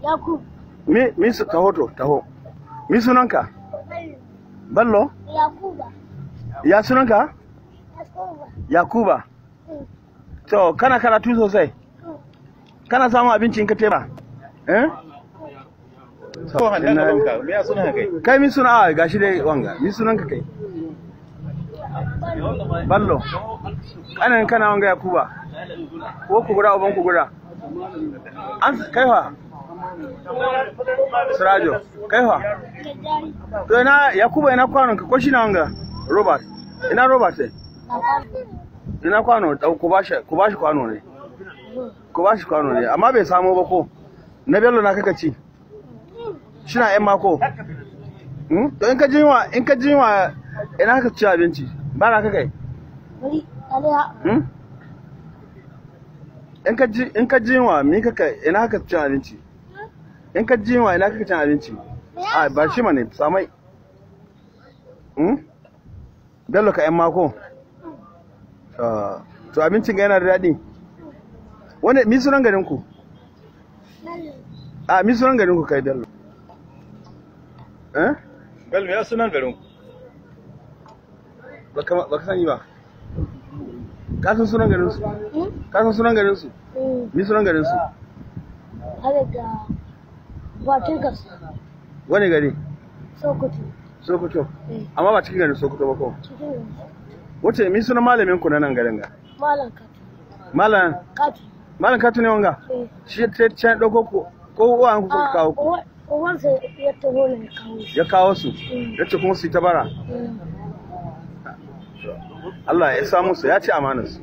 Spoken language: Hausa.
Yakub. Mi su taho to taho. Mi sunanka? Bello? Yakuba. Ya sunanka? Yakuba. Yakuba. To kana karatu sosai? Kana samun abinci in ka teba? Eh? Ko hannu ka banka, me ya sunan kai? Kai mi suna a gashi dai wanga. Mi sunanka kai? Ballo. Kanan kana wanga Yakuba. Ko ku guda uban ku guda. An kai fa? Sirajo, kai fa? To ina Yakuba, ina kwanon ka ko shi na wanga? Robert. Ina Robert eh? Ina kwano, dau ku bashi kwano ne. Ku bashi kwano ne, amma bai samo ba ko. Na Bello na kaka ci. Shina yan mako. To in ka jinwa ina ka ci abinci? Ba na kakai. In ka jinwa mi kaka ina ka ci abinci? In ka jinwa ina kaka ci abinci? A ba shi mane samai. Bello ka yan mako. To abincin ga yana da daɗi. Wanda mi sunan garin ku? A mi sunan garin ku kai Bello? Eh? Bello ya sunan garin ku? Baka sani ba. Ka san sunan garin su? Ka san sunan garin su? Mi sunan garin su? Daga bakin kasa. Wani gari? Sokoto. Sokoto. Amma ba cikin garin Sokoto ba ko? Cikin garin. Wace mi sunan malamin ku na nan garin ga? Malam Katu. Malam Katu. Malam Katu ne wanga? Shi ta can dauko ku ko uwan ku kuka kawo ku? Uwansa ya taho ne ya kawo su. Ya kawo su? Ya ce kuma su yi ta bara? Allah ya sa musu ya ci amanar su.